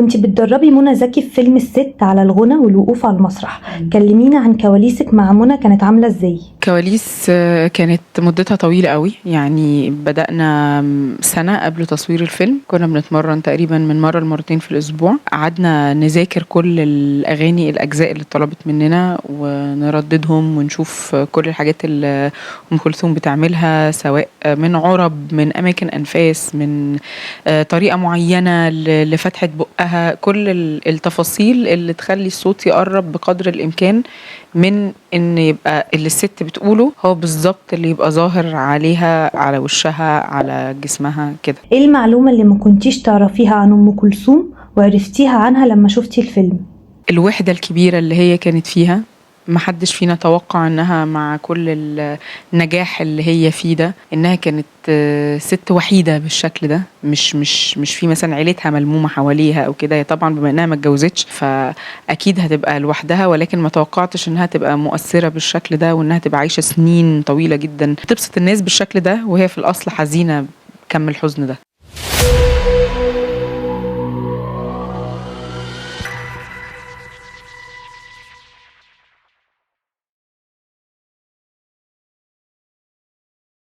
كنت بتدربي منى زكي في فيلم الست على الغنى والوقوف على المسرح. كلمينا عن كواليسك مع منى، كانت عاملة ازاي؟ كواليس كانت مدتها طويلة قوي، يعني بدأنا سنة قبل تصوير الفيلم، كنا بنتمرن تقريبا من مرة لمرتين في الأسبوع. قعدنا نذاكر كل الأغاني، الأجزاء اللي اتطلبت مننا، ونرددهم ونشوف كل الحاجات اللي أم كلثوم بتعملها، سواء من عرب، من أماكن أنفاس، من طريقة معينة لفتحة بقها، كل التفاصيل اللي تخلي الصوت يقرب بقدر الإمكان من إن يبقى اللي الست بتقوله هو بالظبط اللي يبقى ظاهر عليها، على وشها، على جسمها كده. ايه المعلومة اللي ما كنتيش تعرفيها عن أم كلثوم وعرفتيها عنها لما شفتي الفيلم؟ الوحدة الكبيرة اللي هي كانت فيها، محدش فينا توقع انها مع كل النجاح اللي هي فيه ده انها كانت ست وحيدة بالشكل ده، مش في مثلا عيلتها ملمومة حواليها او كده. هي طبعا بما انها ما اتجوزتش فاكيد هتبقى لوحدها، ولكن ما توقعتش انها تبقى مؤثرة بالشكل ده، وانها تبقى عايشة سنين طويلة جدا تبسط الناس بالشكل ده، وهي في الاصل حزينة كم الحزن ده.